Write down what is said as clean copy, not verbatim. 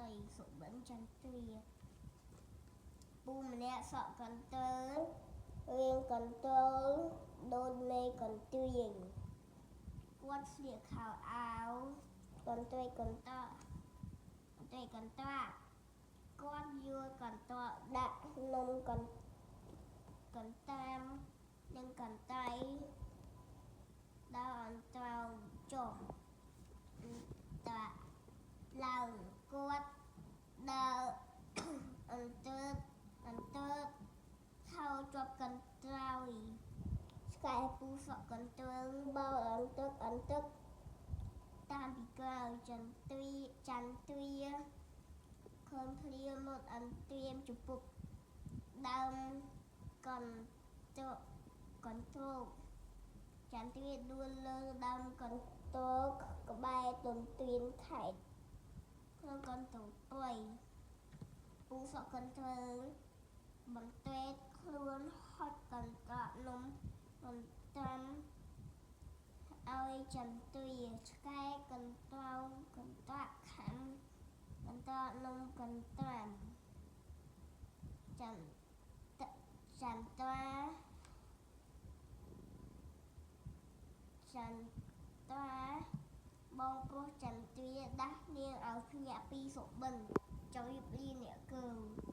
ដីសុបិនចន្ទ្រាពូម្នាក់សក់កន្ទើរៀងកន្ទើដូចមេកន្ទ្រៀងគាត់ស្លៀកខោអាវកន្ទ្រេកន្តកកន្ទ្រេកន្ត្រាក់គាត់យួរកន្ទក់ដាក់នំកន្កន្តាមនិងកន្ត្រៃដល់អន្ត្រោចុះតាឡើងគាត់ដើរអន្ទើអន្ទើខោជាប់កន្ត្រោយឆ្កែពូសក់កន្ទ្រើងបោលអន្ទឹកអន្ទឹកតាមពីក្រោយចន្ទ្រាចន្ទ្រាឃើញភ្លាមមកអន្ត្រៀមជពុកដើមកន្ត្រកន្ទ្រោកចន្ទ្រាដួលលើដើមកន្ទ្រោកក្បែរទន្ទ្រានខែតក្នុងកន្ទ្រព្រៃពូសក់កន្ទ្រើងបន្ទ្រេតខ្លួនហុចកន្ត្រកនំកន្ត្រាំឲ្យចន្ទ្រាឆ្កែកន្ត្រោកន្ត្រកខំកន្ត្រកនំកន្ត្រាំចន្ទចន្ទ្រាចន្ទ្រាបងប្រុសចន្ទ្រាដាស់នាងឲ្យភ្ញាក់ពីសុបិនចង់រៀបលាអ្នកគ្រូ។